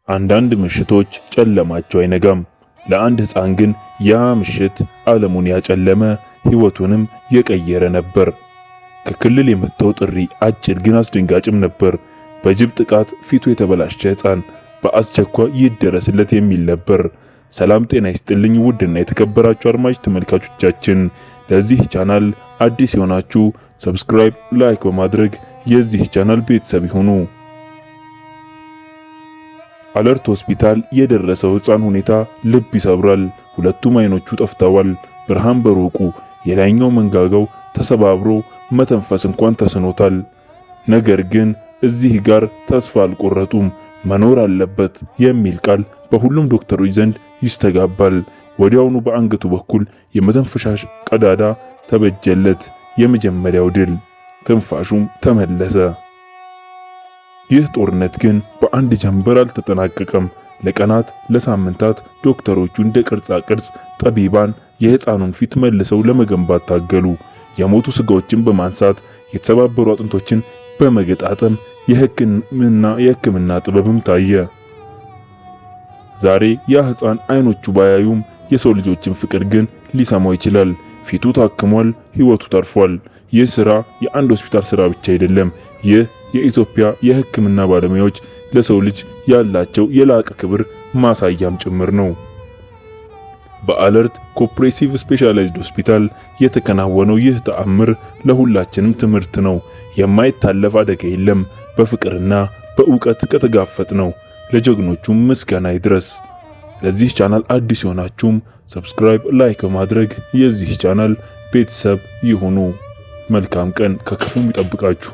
አንዳንድ ምሽቶች ጨለማቸው አይነጋም። ለአንድ ሕፃን ግን ያ ምሽት ዓለሙን ያጨለመ፣ ሕይወቱንም የቀየረ ነበር። ከክልል የመጣው ጥሪ አጭር ግን አስደንጋጭም ነበር። በጅብ ጥቃት ፊቱ የተበላሸ ሕፃን በአስቸኳይ ይደረስለት የሚል ነበር። ሰላም ጤና ይስጥልኝ ውድና የተከበራችሁ አድማጭ ተመልካቾቻችን፣ ለዚህ ቻናል አዲስ የሆናችሁ subscribe፣ like በማድረግ የዚህ ቻናል ቤተሰብ ይሁኑ። አለርት ሆስፒታል የደረሰው ሕፃን ሁኔታ ልብ ይሰብራል። ሁለቱም አይኖቹ ጠፍተዋል። ብርሃን በሩቁ፣ የላይኛው መንጋጋው ተሰባብሮ መተንፈስ እንኳን ተስኖታል። ነገር ግን እዚህ ጋር ተስፋ አልቆረጡም። መኖር አለበት የሚል ቃል በሁሉም ዶክተሮች ዘንድ ይስተጋባል። ወዲያውኑ በአንገቱ በኩል የመተንፈሻ ቀዳዳ ተበጀለት። የመጀመሪያው ድል፣ ትንፋሹም ተመለሰ። ይህ ጦርነት ግን በአንድ ጀንበር አልተጠናቀቀም። ለቀናት፣ ለሳምንታት ዶክተሮቹ እንደ ቅርጻ ቅርጽ ጠቢባን የሕፃኑን ፊት መልሰው ለመገንባት ታገሉ። የሞቱ ስጋዎችን በማንሳት፣ የተሰባበሩ አጥንቶችን በመገጣጠም የሕክምና ጥበብም ታየ። ዛሬ ያ ሕፃን አይኖቹ ባያዩም የሰው ልጆችን ፍቅር ግን ሊሰማው ይችላል። ፊቱ ታክሟል፣ ሕይወቱ ተርፏል። ይህ ስራ የአንድ ሆስፒታል ስራ ብቻ አይደለም። ይህ የኢትዮጵያ የሕክምና ባለሙያዎች ለሰው ልጅ ያላቸው የላቀ ክብር ማሳያም ጭምር ነው። በአለርት comprehensive specialized ሆስፒታል የተከናወነው ይህ ተአምር ለሁላችንም ትምህርት ነው። የማይታለፍ አደጋ የለም በፍቅርና በእውቀት ከተጋፈጥነው። ለጀግኖቹም ምስጋና ይድረስ። ለዚህ ቻናል አዲስ የሆናችሁም subscribe፣ like በማድረግ የዚህ ቻናል ቤተሰብ ይሁኑ። መልካም ቀን፣ ከክፉም ይጠብቃችሁ።